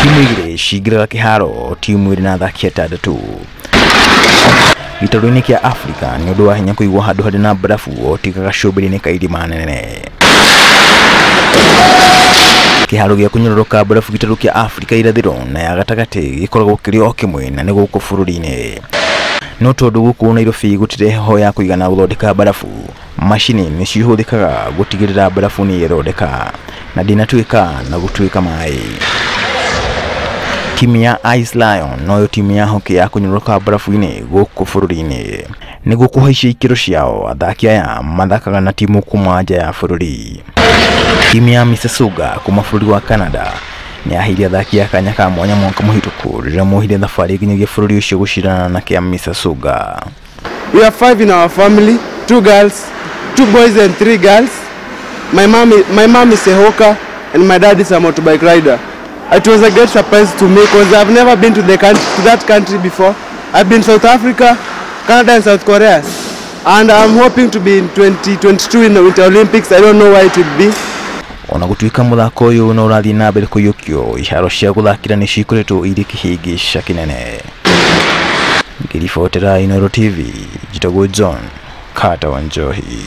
Timu igĩrĩ cingĩraga kĩharo, timu ĩrĩ na athaki atandatũ. Gĩtarũ-inĩ kĩa Afrika nĩ ũndũ wa hinya kũigwo handũ harĩ na mbarabu o tiga gacũmbĩrĩ-inĩ ka irima nene. Kĩharo gĩa kũnyororoka mbarabu gĩtarũ kĩa Afrika irathĩro na ya gatagatĩ gĩkoragwo kĩrĩ o kĩmwe na nĩ gũkũ bũrũri-inĩ. No tondũ gũkũ Nairobi gũtirĩ heho ya kũigana gũthondeka mbarabu, macini nĩ cihũthĩkaga gũtigĩrĩra mbarabu nĩ yethondeka na ndĩnatuĩka na gũtuĩka maĩ. Timu ya Ice Lion noyo timu ya hockey ya kũnyororoka mbarabu-inĩ gũkũ bũrũri-inĩ. Nĩguo kũhaicia ikĩro ciao, athaki aya mathakaga na timu kuma nja ya bũrũri. Timu ya Mississauga kuma bũrũri wa Canada nĩ yaheire athaki a kanya ka mwanya mwaka mũhĩtũku rĩrĩa moire thabarĩ nginyagia bũrũri ũcio gũcindana na kĩa Mississauga. We are 5 in our family, 2 girls, 2 boys and 3 girls. My mom is a hawker and my dad is a motorbike rider. It was a great surprise to me because I've never been to that country before. I've been South Africa, Canada and South Korea. And I'm hoping to be in 2022 in the Winter Olympics. I don't know where it will be. Ona gũtuĩka mũthako ũyũ no ũrathiĩ na mbere kũiyũkio, iharo cia gũthakĩra nĩ cikoretwo irĩ kĩhĩngĩca kĩnene. Ngĩribotera Inooro TV, njĩtagwo John Carter Wanjohi.